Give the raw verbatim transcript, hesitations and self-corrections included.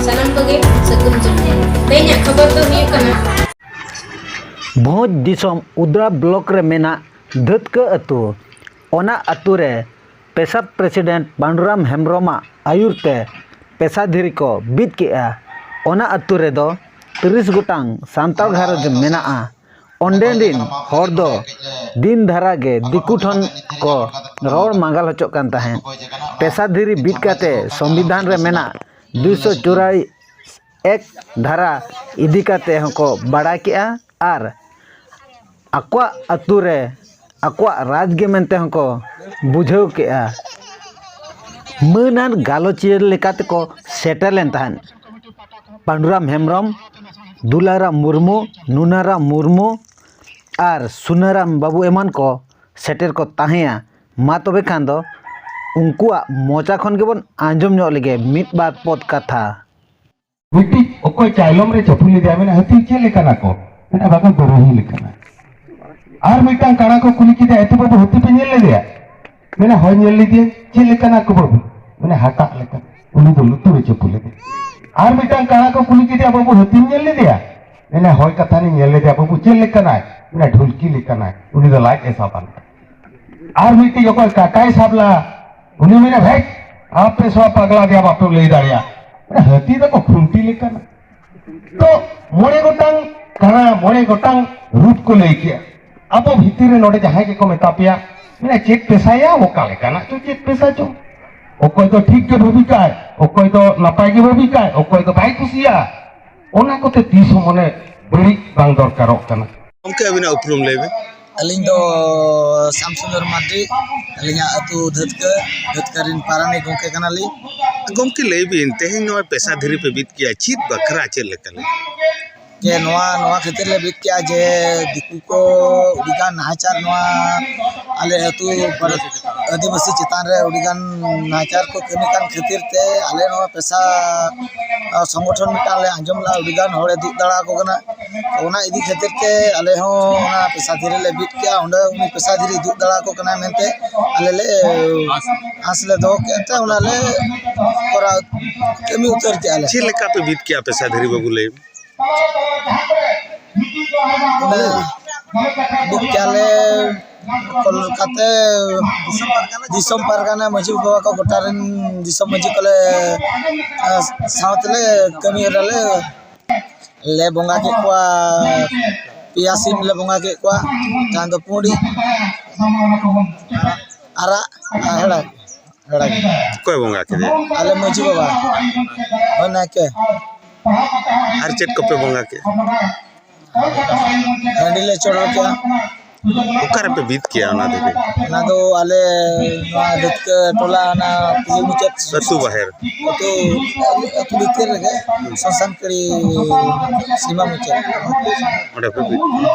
ᱥᱟᱱᱟᱢ ᱠᱚᱜᱮ ᱥᱟᱹᱜᱩᱱ ᱡᱚᱦᱟᱨ᱾ ᱛᱮᱦᱮᱧᱟᱜ ᱠᱷᱚᱵᱚᱨ ᱫᱚ ᱦᱩᱭᱩᱜ ᱠᱟᱱᱟ, ᱵᱷᱚᱸᱡᱽ ᱫᱤᱥᱚᱢ ᱩᱫᱽᱨᱟ ᱵᱞᱚᱠ ᱨᱮ ᱢᱮᱱᱟᱜ ᱫᱷᱟᱹᱛᱠᱟᱹ ᱟᱹᱛᱩ, ᱚᱱᱟ ᱟᱹᱛᱩ ᱨᱮ ᱯᱮᱥᱟᱫ ᱯᱨᱮᱥᱤᱰᱮᱱᱴ ᱯᱟᱱᱰᱩᱨᱟᱢ ᱦᱮᱢᱵᱨᱚᱢᱟᱜ ᱟᱹᱭᱩᱨ ᱛᱮ ᱯᱮᱥᱟ ᱫᱷᱤᱨᱤ ᱠᱚ ᱵᱤᱫ ᱠᱮᱜᱼᱟ᱾ ᱚᱱᱟ ᱟᱹᱛᱩ ᱨᱮᱫᱚ ᱛᱤᱨᱤᱥ ᱜᱚᱴᱟᱝ ᱥᱟᱱᱛᱟᱲ ᱜᱷᱟᱨᱚᱸᱡᱽ ᱢᱮᱱᱟᱜᱼᱟ᱾ ᱚᱸᱰᱮ ᱨᱤᱱ ᱦᱚᱲ ᱫᱚ ᱫᱤᱱ ᱫᱷᱟᱨᱟ ᱜᱮ ᱫᱤᱠᱩ ᱴᱷᱮᱱ ᱠᱚ ᱨᱚᱲ ᱢᱟᱸᱜᱟᱞ ᱦᱚᱪᱚᱜ ᱠᱟᱱ ᱛᱟᱦᱮᱸᱫ᱾ ᱯᱮᱥᱟ ᱫᱷᱤᱨᱤ ᱵᱤᱫ ᱠᱟᱛᱮ ᱥᱚᱝᱵᱤᱫᱷᱟᱱ ᱨᱮ ᱢᱮᱱᱟᱜ ᱫᱩᱭᱥᱚ ᱪᱩᱨᱟᱭᱤᱥ ᱮᱠ ᱫᱷᱟᱨᱟ ᱤᱫᱤ ᱠᱟᱛᱮ ᱦᱚᱸᱠᱚ ᱵᱟᱲᱟᱭ ᱠᱮᱜᱼᱟ ᱟᱨ ᱟᱠᱚᱣᱟᱜ ᱟᱹᱛᱩ ᱨᱮ ᱟᱠᱚᱣᱟᱜ ᱨᱟᱡᱽ ᱜᱮ ᱢᱮᱱᱛᱮ ᱦᱚᱸᱠᱚ ᱵᱩᱡᱷᱟᱹᱣ ᱠᱮᱜᱼᱟ᱾ ᱢᱟᱹᱱ ᱟᱨ ᱜᱟᱞᱚᱪᱤᱭᱟᱹ ᱞᱮᱠᱟ ᱛᱮᱠᱚ ᱥᱮᱴᱮᱨ ᱞᱮᱱ ᱛᱟᱦᱮᱸᱫ᱾ ᱯᱟᱱᱰᱩᱨᱟᱢ ᱦᱮᱢᱵᱨᱚᱢ, ᱫᱩᱞᱟᱨᱟᱢ ᱢᱩᱨᱢᱩ, ᱱᱩᱱᱟᱨᱟᱢ ᱢᱩᱨᱢᱩ ᱟᱨ ᱥᱩᱱᱟᱨᱟᱢ ᱵᱟᱹᱵᱩ ᱮᱢᱟᱱ ᱠᱚ ᱥᱮᱴᱮᱨ ᱠᱚ ᱛᱟᱦᱮᱸᱭᱟ᱾ ᱢᱟ ᱛᱚᱵᱮ ᱠᱷᱟᱱ ᱫᱚ ᱩᱱᱠᱩᱣᱟᱜ ᱢᱚᱪᱟ ᱠᱷᱚᱱ ᱜᱮᱵᱚᱱ ᱟᱸᱡᱚᱢ ᱧᱚᱜ ᱞᱮᱜᱮ ᱢᱤᱫ ᱵᱟᱨ ᱯᱚᱫ ᱠᱟᱛᱷᱟ᱾ ᱢᱤᱫᱴᱤᱡ ᱚᱠᱚᱭ ᱪᱟᱭᱞᱚᱢ ᱨᱮ ᱪᱟᱹᱯᱩ ᱞᱮᱫᱮᱭᱟ, ᱢᱮᱱᱟ, "ᱦᱟᱹᱛᱤ ᱪᱮᱫ ᱞᱮᱠᱟᱱᱟ ᱠᱚ?" ᱢᱮᱱᱟ, "ᱵᱟᱠᱚ ᱵᱩᱨᱩᱦᱤ ᱞᱮᱠᱟᱱᱟ᱾" ᱟᱨ ᱢᱤᱫᱴᱟᱝ ᱠᱟᱬᱟ ᱠᱚ ᱠᱩᱞᱤ ᱠᱮᱫᱮᱭᱟ, "ᱮᱛᱚ ᱵᱟᱹᱵᱩ, ᱦᱟᱹᱛᱤ ᱯᱮ ᱧᱮᱞ ᱞᱮᱫᱮᱭᱟ?" ᱢᱮᱱᱟ, "ᱦᱳᱭ, ᱧᱮᱞ ᱞᱮᱫᱮᱭᱟ᱾" "ᱪᱮᱫ ᱞᱮᱠᱟᱱᱟ ᱠᱚ ᱵᱟᱹᱵᱩ?" ᱢᱮᱱᱟ, "ᱦᱟᱴᱟᱜ ᱞᱮᱠᱟ, ᱩᱱᱤ ᱫᱚ ᱞᱩᱛᱩᱨ ᱨᱮ ᱪᱟᱹᱯᱩ ᱞᱮᱫᱮᱭᱟ᱾" ᱟᱨ ᱢᱤᱫᱴᱟᱝ ᱠᱟᱬᱟ ᱠᱚ ᱠᱩᱞᱤ ᱠᱮᱫᱮᱭᱟ, "ᱵᱟᱹᱵᱩ, ᱦᱟᱹᱛᱤᱢ ᱧᱮᱞ ᱞᱮᱫᱮᱭᱟ?" ᱢᱮᱱᱟ, "ᱦᱳᱭ, ᱠᱟᱛᱷᱟ ᱞᱤᱧ ᱧᱮᱞ ᱞᱮᱫᱮᱭᱟ᱾" "ᱵᱟᱹᱵᱩ, ᱪᱮᱫ ᱞᱮᱠᱟᱱᱟᱭ?" ᱢᱮᱱᱟ, "ᱰᱷᱩᱞᱠᱤ ᱞᱮᱠᱟᱱᱟᱭ, ᱩᱱᱤ ᱫᱚ ᱞᱟᱡ ᱮ ᱥᱟᱵᱟ᱾" ᱟᱨ ᱢᱤᱫᱴᱤᱡ ᱚᱠᱚᱭ ᱠᱟᱴᱟᱭ ᱥᱟᱵ ᱞᱟ, ᱩᱱᱤ ᱢᱮᱱᱟ, "ᱵᱷᱮᱠ, ᱟᱯᱮ ᱥᱚᱵ ᱯᱟᱜᱽᱞᱟ ᱜᱮᱭᱟ, ᱵᱟᱯᱮ ᱞᱟᱹᱭ ᱫᱟᱲᱮᱭᱟᱜ᱾ ᱦᱟᱹᱛᱤ ᱫᱚᱠᱚ ᱠᱷᱩᱱᱴᱤ ᱞᱮᱠᱟᱱᱟ᱾" ᱛᱚ, ᱢᱚᱬᱮ ᱜᱚᱴᱟᱝ ᱠᱟᱬᱟ, ᱢᱚᱬᱮ ᱜᱚᱴᱟᱝ ᱨᱩᱯ ᱠᱚ ᱞᱟᱹᱭ ᱠᱮᱜᱼᱟ᱾ ᱟᱵᱚ ᱵᱷᱤᱛᱤᱨ ᱨᱮ ᱱᱚᱰᱮ ᱡᱟᱦᱟᱸᱭ ᱜᱮᱠᱚ ᱢᱮᱛᱟ ᱯᱮᱭᱟ, ᱢᱮᱱᱟ, "ᱪᱮᱫ ᱯᱮᱥᱟᱭᱟ, ᱚᱠᱟ ᱞᱮᱠᱟᱱᱟᱜ ᱪᱚ ᱪᱮᱫ ᱯᱮᱥᱟ ᱪᱚ?" ᱚᱠᱚᱭ ᱫᱚ ᱴᱷᱤᱠ ᱜᱮ ᱵᱷᱟᱹᱵᱤ ᱠᱟᱭ, ᱚᱠᱚᱭ ᱫᱚ ᱱᱟᱯᱟᱭ ᱜᱮ ᱵᱷᱟᱹᱵᱤ ᱠᱟᱭ, ᱚᱠᱚᱭ ᱫᱚ ᱵᱟᱭ ᱠᱩᱥᱤᱭᱟᱜᱼᱟ᱾ ᱚᱱᱟ ᱠᱚᱛᱮ ᱛᱤᱥ ᱦᱚᱸ ᱢᱚᱱᱮ ᱵᱟᱹᱲᱤᱡ ᱵᱟᱝ ᱫᱚᱨᱠᱟᱨᱚᱜ ᱠᱟᱱᱟ᱾ ᱜᱚᱢᱠᱮ, ᱟᱹᱵᱤᱱᱟᱜ ᱩᱯᱨᱩᱢ ᱞᱟᱹᱭ ᱵᱤᱱ᱾ ᱟᱹᱞᱤᱧ ᱫᱚ ᱥᱟᱢᱥᱩᱱᱫᱚᱨ ᱢᱟᱨᱰᱤ, ᱟᱹᱞᱤᱧᱟᱜ ᱟᱹᱛᱩ ᱫᱷᱟᱹᱛᱠᱟᱹ, ᱫᱷᱟᱹᱛᱠᱟᱹ ᱨᱮᱱ ᱯᱟᱨᱟᱱᱤᱠ ᱜᱚᱢᱠᱮ ᱠᱟᱱᱟᱞᱤᱧ᱾ ᱜᱚᱢᱠᱮ, ᱞᱟᱹᱭ ᱵᱤᱱ, ᱛᱮᱦᱮᱧ ᱱᱚᱣᱟ ᱯᱮᱥᱟ ᱫᱷᱤᱨᱤ ᱯᱮ ᱵᱤᱫ ᱠᱮᱜᱼᱟ, ᱪᱮᱫ ᱵᱟᱠᱷᱨᱟ, ᱪᱮᱫ ᱞᱮᱠᱟ ᱞᱟᱹᱜᱤᱫ? ᱡᱮ ᱱᱚᱣᱟ, ᱱᱚᱣᱟ ᱠᱷᱟᱹᱛᱤᱨ ᱞᱮ ᱵᱤᱫ ᱠᱮᱜᱼᱟ ᱡᱮ ᱫᱤᱠᱩ ᱠᱚ ᱟᱹᱰᱤᱜᱟᱱ ᱱᱟᱦᱟᱪᱟᱨ ᱱᱚᱣᱟ ᱟᱞᱮ ᱟᱹᱛᱩ ᱟᱹᱫᱤᱵᱟᱹᱥᱤ ᱪᱮᱛᱟᱱ ᱨᱮ ᱟᱹᱰᱤᱜᱟᱱ ᱱᱟᱦᱟᱪᱟᱨ ᱠᱚ ᱠᱟᱹᱢᱤ ᱠᱟᱱ ᱠᱷᱟᱹᱛᱤᱨ ᱛᱮ ᱟᱞᱮ ᱱᱚᱣᱟ ᱯᱮᱥᱟ, ᱟ, ᱥᱚᱝᱜᱚᱴᱷᱚᱱ ᱢᱤᱫᱴᱟᱝ ᱞᱮ ᱟᱸᱡᱚᱢ ᱞᱮᱜᱼᱟ, ᱟᱹᱰᱤᱜᱟᱱ ᱦᱚᱲᱮ ᱫᱩᱜ ᱫᱟᱲᱟ ᱟᱠᱚ ᱠᱟᱱᱟ᱾ ᱚᱱᱟ ᱤᱫᱤ ᱠᱷᱟᱹᱛᱤᱨ ᱛᱮ ᱟᱞᱮ ᱦᱚᱸ ᱚᱱᱟ ᱯᱮᱥᱟ ᱫᱷᱤᱨᱤ ᱞᱮ ᱵᱤᱫ ᱠᱮᱜᱼᱟ᱾ ᱚᱸᱰᱮ ᱩᱱᱤ ᱯᱮᱥᱟ ᱫᱷᱤᱨᱤ ᱩᱫᱩᱜ ᱫᱟᱲᱮ ᱟᱠᱚ ᱠᱟᱱᱟᱭ ᱢᱮᱱᱛᱮ ᱟᱞᱮ ᱞᱮ ᱟᱸᱥ ᱞᱮ ᱫᱚᱦᱚ ᱠᱮᱫ ᱛᱮ ᱚᱱᱟ ᱞᱮ ᱠᱚᱨᱟᱣ ᱠᱟᱹᱢᱤ ᱩᱛᱟᱹᱨ ᱠᱮᱜᱼᱟ ᱞᱮ᱾ ᱪᱮᱫ ᱞᱮᱠᱟ ᱯᱮ ᱵᱤᱫ ᱠᱮᱜᱼᱟ ᱯᱮᱥᱟ ᱫᱷᱤᱨᱤ ᱵᱟᱹᱵᱩ, ᱞᱟᱹᱭ ᱢᱮ? ᱚᱱᱟ ᱵᱤᱫ ᱠᱮᱜᱼᱟ ᱞᱮ ᱠᱚᱞᱠᱟᱛᱟ ᱫᱤᱥᱚᱢ ᱯᱟᱨᱜᱟᱱᱟ ᱢᱟᱹᱡᱷᱤ ᱵᱟᱵᱟ ᱠᱚ ᱜᱚᱴᱟ ᱨᱮᱱ ᱫᱤᱥᱚᱢ ᱢᱟᱹᱡᱷᱤ ᱠᱚᱞᱮ, ᱟᱸ, ᱥᱟᱶ ᱛᱮᱞᱮ ᱠᱟᱹᱢᱤ ᱦᱚᱨᱟ ᱞᱮ, ᱞᱮ ᱵᱚᱸᱜᱟ ᱠᱮᱫ ᱠᱚᱣᱟ, ᱯᱮᱭᱟ ᱥᱤᱢ ᱞᱮ ᱵᱚᱸᱜᱟ ᱠᱮᱫ ᱠᱚᱣᱟ, ᱡᱟᱦᱟᱸ ᱫᱚ ᱯᱩᱸᱰᱤ, ᱟᱨᱟᱜ ᱟᱨ ᱦᱮᱲᱟᱜ, ᱦᱮᱲᱟᱜ᱾ ᱚᱠᱚᱭ ᱵᱚᱸᱜᱟ ᱠᱮᱫᱮᱭᱟ? ᱟᱞᱮ ᱢᱟᱹᱡᱷᱤ ᱵᱟᱵᱟ, ᱦᱳᱭ ᱱᱟᱭᱠᱮ᱾ ᱟᱨ ᱪᱮᱫ ᱠᱚᱯᱮ ᱵᱚᱸᱜᱟ ᱠᱮᱫᱼᱟ? ᱦᱟᱺᱰᱤ ᱞᱮ ᱪᱚᱰᱚᱨ ᱠᱮᱜᱼᱟ᱾ ᱚᱠᱟ ᱨᱮᱯᱮ ᱵᱤᱫ ᱠᱮᱜᱼᱟ ᱚᱱᱟ ᱫᱷᱤᱨᱤ? ᱚᱱᱟ ᱫᱚ ᱟᱞᱮ ᱱᱚᱣᱟ ᱰᱟᱹᱴᱠᱟᱹ ᱴᱚᱞᱟ ᱚᱱᱟ ᱠᱩᱞᱦᱤ ᱢᱩᱪᱟᱹᱫ ᱟᱹᱛᱩ ᱵᱟᱦᱮᱨ? ᱟᱹᱛᱩ, ᱟᱹᱛᱩ ᱵᱷᱤᱛᱤᱨ ᱨᱮᱜᱮ, ᱥᱚᱥᱟᱱ ᱠᱟᱹᱲᱤ ᱥᱤᱢᱟ ᱢᱩᱪᱟᱹᱫ᱾ ᱚᱸᱰᱮ ᱯᱮ ᱵᱤᱫ ᱠᱮᱜᱼᱟ?